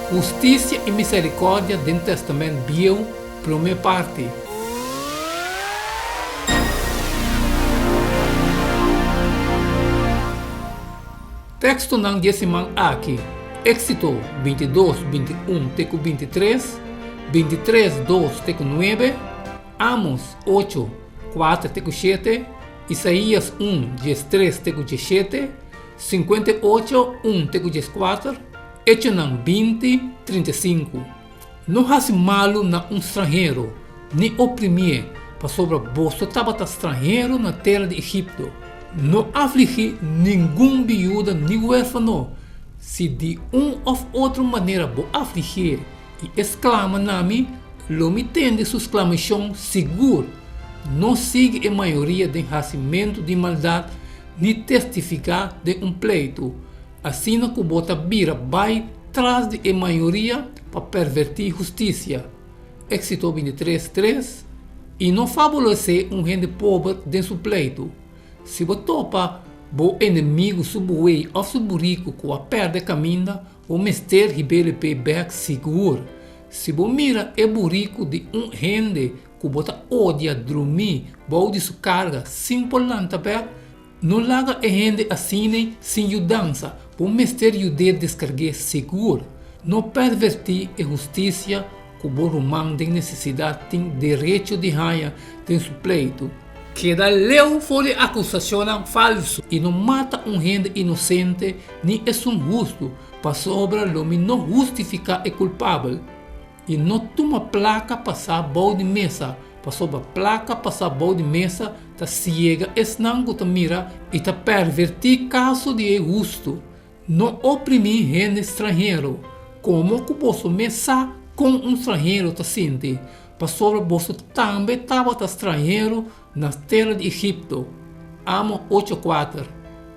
Hustisia i Miserikòrdia den Tèstamènt Bieu, promé parti. Tekstonan di e siman aki, Éksito bintidos, bintiun te ku bintitres, bintitres, dos te ku nuebe, Amos ocho, kuater te ku shete, Isaías un, diestres te ku dieshete, Sinkuenta i ocho, un te ku dieskuater, Echonan 20, 35. No hasi malu na un stranhero, ni oprimié, pasobra boso tabata stranhero na tera di Egipto. No afligí ningun biuda ni huérfano. Si di un òf otro manera bo afligié i e sklama na mi, lo mi tende su sklamashon sigur. No sigui e mayoria den hasimentu di maldat, ni testifiká den un pleitu, asina ku bo ta bira bai tras di e mayoria pa pervertí hustisia. Éksito 23, 3, I no fabolesé un hende pober den su pleitu. Si bo topa bo enemigu su buey òf su buriku ku a pèrdè kaminda, bo mester hib'é p'e bèk sigur. Si bo mira e buriku di un hende ku bo ta odia drumí bou di su karga sin por lanta bèk, no laga e hende asin'ei sin yudansa, bo mester yud'é deskarg'é sigur. No pèrvertí e hustisia ku bo ruman den nesesidat tin derecho di haña den su pleitu. Keda leu for di akusashonnan falsu i no mata un hende inosente ni esun hustu, pasobra lo mi no hustifiká e kulpabel. I no tuma plaka pasá bou di mesa, pasobra plaka pasá bou di mesa ta siega esnan ku ta mira i ta pèrvertí kaso di e hustu. No oprimí hende stranhero, komo ku boso mes sa kon un stranhero ta sinti, pasobra boso tambe tabata stranhero na tera di Egipto. Amos ocho kuater.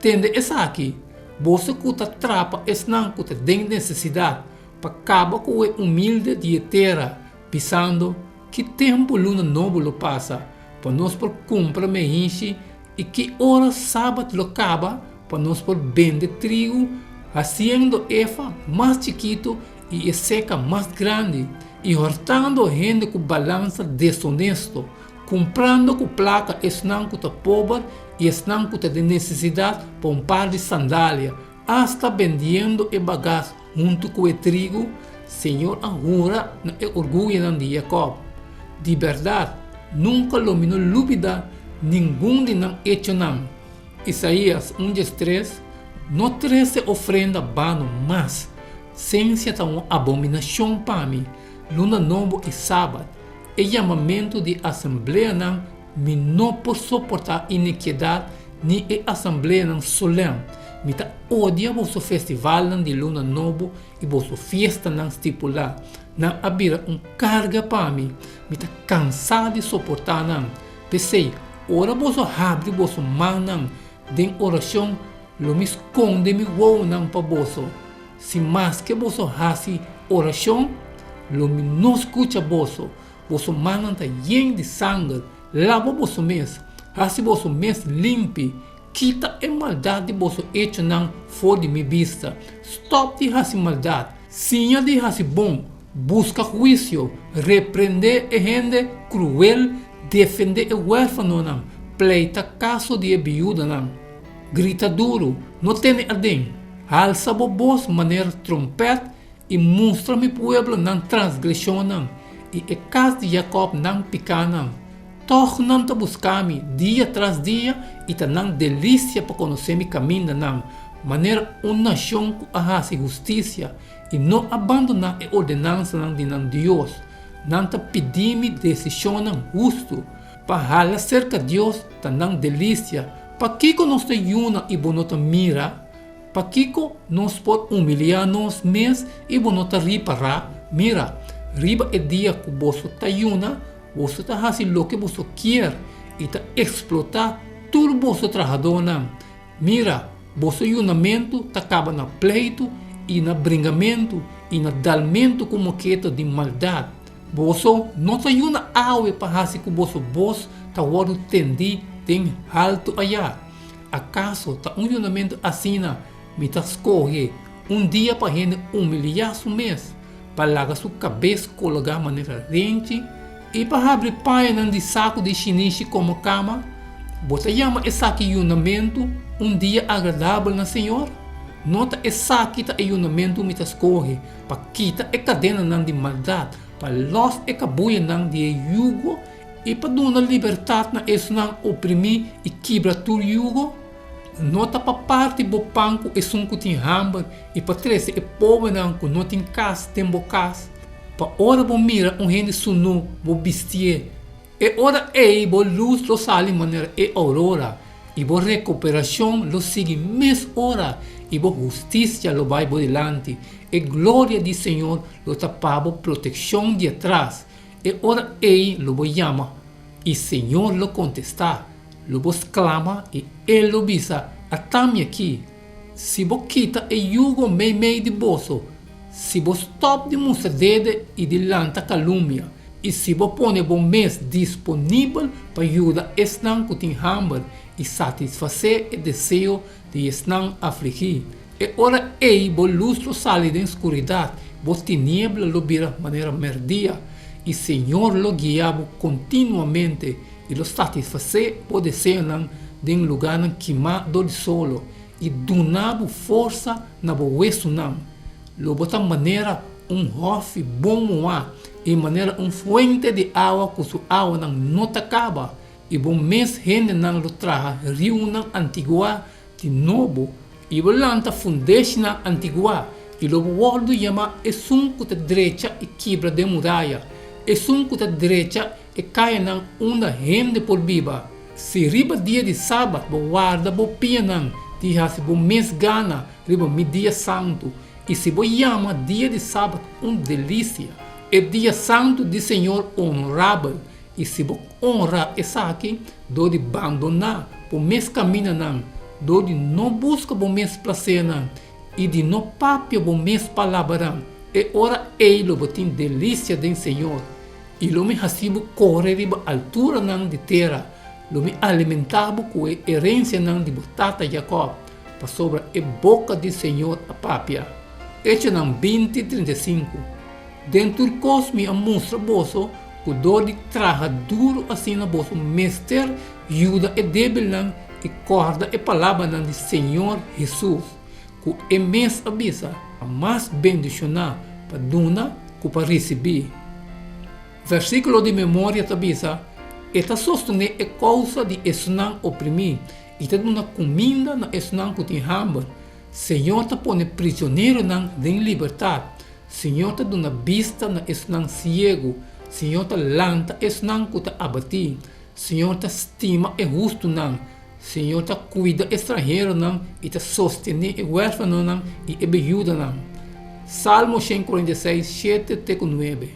Tende esaki, boso ku ta trapa esnan ku ta den nesesidat, Pa kaba ku e humilde di e tera, bisando, Ki tempu luna nobo lo pasa pa nos por kumpra mehinshi i ki ora sabat lo kaba pa nos por bende trigu, hasiendo efa mas chikitu i e seka mas grandi, i hòrtando hende ku balansa desonesto, kumprando ku plaka esnan ku ta pober i esnan ku ta den nesesidat pa un par di sandalia, Asta bendiendo e bagas huntu ku e trigu, Señor a hura na e orguyonan di Jakòb, Di bèrdat, nunka lo mi no lubidá ningun di nan echonan. Isaías un diestres, No trese ofrenda bano mas, sensia ta un abominashon pa mi, luna nobo i sabat, e yamamentu di asambleanan Mi no por soportá inikiedat ni e asambleanan solèm. Mi ta odia boso festivalnan di luna nobo i boso fiestanan stipulá. Nan a bira un karga pa mi. Mi ta kansá di soportá nan. P'esei, ora boso habri boso mannan den orashon, lo mi skonde mi wowonan pa boso. Si maske boso hasi orashon, lo mi no skucha boso. Boso mannan ta yen di sanger. Laba boso mes, hasi boso mes limpi, kita e maldat di boso echonan for di mi bista. Stòp di hasi maldat, siña di hasi bon, buska huisio, reprendé e hende kruel, defendé e huérfanonan, pleita kaso di e biudanan. Grita duru, no tene aden, halsa bo bos manera trompèt I mustra mi pueblo nan transgreshonnan, i e kas di Jakòb nan pikánan. Tòg nan ta buska mi dia tras dia, i ta nan delisia pa konosé mi kamindanan, manera un nashon ku a hasi hustisia i no a bandoná e ordenansanan di nan Dios. Nan ta pidi mi desishonnan hustu. Pa hala serka Dios ta nan delisia. Pakiko nos ta yuna i bo no ta mira? Pakiko nos por humiliá nos mes i bo no ta ripará? Mira, riba e dia ku boso ta yuna, boso ta hasi loke boso kier i ta eksplotá tur boso trahadónan. Mira, boso yunamentu ta kaba na pleitu i na bringamentu i na dalmentu ku moketa di maldat. Boso no ta yuna awe pa hasi ku boso bos ta wòrdu tendí den haltu ayá. Akaso ta un yunamentu asina mi ta skohe, un dia pa hende humiliá su mes? pa laga su kabes kologá manera renchi i pa habri pañanan di saku di shinishi komo kama? Bo ta yama esaki yunamentu, un dia agradabel na Señor? No ta esaki ta e yunamentu mi ta skohe, pa kita e kadenanan di maldat, pa lòs e kabuyanan di e yugo i pa duna libertat na esnan oprimí i kibra tur yugo? No ta pa parti bo pan ku esun ku tin hamber i pa trese e pobernan ku no tin kas den bo kas? Pa ora bo mira un hende sunú, bo bistié. E ora ei bo lus lo sali manera e ourora, i bo rekuperashon lo sigui mes ora, i bo hustisia lo bai bo dilanti. E gloria di Señor lo ta pa bo protekshon di atras. E ora ei lo bo yama, i Señor lo kontestá, lo bo sklama, i E lo bisa, Ata mi aki. Si bo kita e yugo meimei di boso, si bo stòp di mustra dede i di lanta kalumia, i si bo pone bo mes disponibel pa yuda esnan ku tin hamber i satisfasé e deseo di esnan afligí, e ora ei bo lus lo sali den skuridat, bo tiniebla lo bira manera mèrdia, i Señor lo guia bo kontinuamente i lo satisfasé bo deseonan den lugánan kimá dor di solo i duna bo forsa na bo wesunan. Lo bo ta manera un hòfi bon muhá i manera un fuente di awa ku su awanan no ta kaba, i bo mes hendenan lo traha riunan antiguá di nobo i bo lanta fundeshinan antiguá, i lo bo wòrdu yamá esun ku ta drecha i kibra den muraya, esun ku ta drecha e kayanan unda hende por biba. Si riba dia di sabat bo warda bo pianan di hasi bo mes gana riba mi dia santu, i si bo yama dia di sabat un delisia, e dia santu di Señor onorabel, i si bo honra esaki dor di bandoná bo mes kamindanan, dor di no buska bo mes plasernan i di no papia bo mes palabranan, e ora ei lo bo tin delisia den Señor, i lo mi hasi bo kore riba alturanan di tera, lo mi alimentá bo ku e erensianan di bo tata Jakòb, pasobra e boka di Señor a papia. Echonan 20, 35 Den tur kos mi a mustra boso ku dor di traha duru asina boso mester yuda e débilnan i kòrda e palabranan di Señor Hesus, ku e mes a bisa, Mas bendishoná pa duna ku pa risibí. Versíkulo di memoria ta bisa, E ta sostené e kousa di esnan oprimí i ta duna kuminda na esnan ku tin hamber. Señor ta pone prisioneronan den libertat. Señor ta duna bista na esnan siegu, Señor ta lanta esnan ku ta abatí, Señor ta stima e hustunan, Señor ta kuida e stranheronan i ta sostené e huérfanonan i e biudanan. Salmo 146, 7 te ku 9.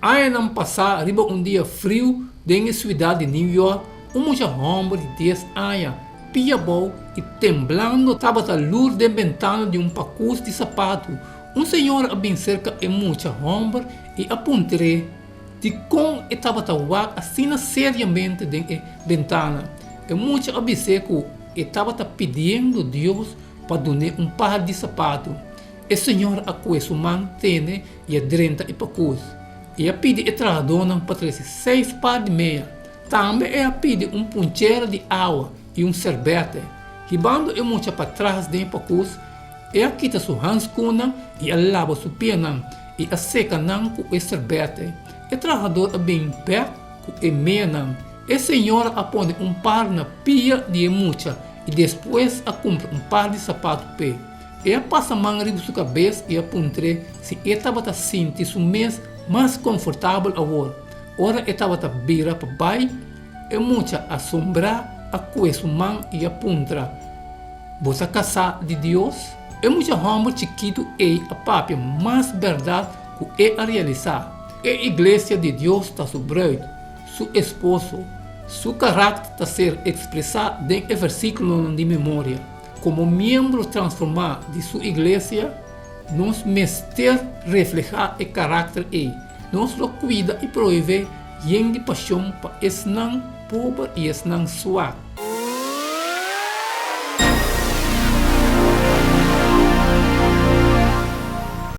Añanan pasá riba un dia friu den e siudat di New York, un mucha hòmber di dies aña, pia abou i temblando tabata lur den bentana di un pakus di sapatu. Un señora a bin serka e mucha hòmber i a puntr'é dikon e tabata wak asina seriamente den e bentana. E mucha a bis'é ku e tabata pidiendo Dios pa dun'é un par di sapatu. E señora a kue su man tene i a drenta e pakus i a pidi e trahadónan pa trese seis par di mea. Tambe e a pidi un punchera di awa i un serbete. Hibando e mucha patras den e pakus, e a kita su hanskunnan i a laba su pianan i a seka nan ku e serbete. E trahador a bin bek ku e meanan. E señora a pone un par na pia di e mucha i despues a kumpra un par di sapatu p'e. E a pasa man riba su kabes i a puntr'é si e tabata sinti su mes mas konfortabel awor. Ora e tabata bira pa bai, e mucha asombrá a kue su man i a puntra, Bo ta kasá di Dios? E mucha hòmber chikitu ei a papia mas bèrdat ku e a realisá. E iglesia di Dios ta su bruid, su esposo. Su karakter ta ser ekspresá den e versíkulonan di memoria. Komo miembro transformá di su iglesia, nos mester reflehá e karakter ei. Nos lo kuida i proveé yen di pashon pa esnan pober i esnan suak.